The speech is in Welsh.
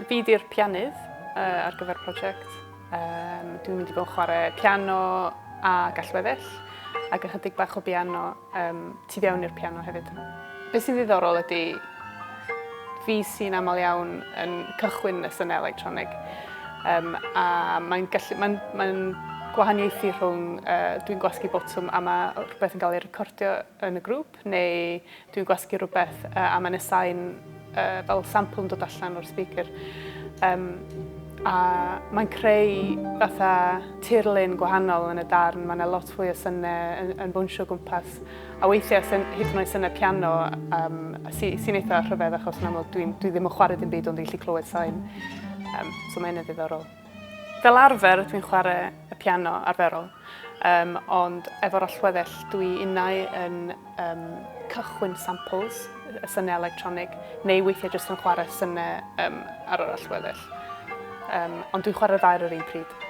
Fi di'r pianydd ar gyfer prosiect. Dwi'n mynd i fod yn chwarae piano ac allweddell ac ychydig bach o biano tu fewn i'r piano hefyd. Be sy'n ddiddorol ydy fi sy'n aml iawn yn cychwyn y synau electronig a mae'n gallu, mae'n, mae'n gwahaniaethu rhwng dwi'n gwasgu botwm a mae rhywbeth yn cael ei recordio yn y grŵp neu Dwi'n gwasgu rhywbeth a mae 'na sain fel sample yn dod allan o'r speaker. A mae'n creu fatha tirlun gwahanol yn y darn, mae 'na lot fwy o synau yn, yn bwnsio o gwmpas. A weithiau syn, hyd yn oed synau piano um, sy, sy'n eitha rhyfedd achos yn amlwg dwi'n dwi ddim yn chwarae dim byd ond dwi'n gallu clywed sain. So mae hynny'n ddiddorol. Fel arfer dwi'n chwarae y piano arferol, um, ond efo'r allweddell dwi unau yn um, cychwyn samples, y synau electronig, neu weithiau jyst yn chwarae synau um, ar yr allweddell. Um, ond dwi'n chwarae'r ddau ar yr un pryd.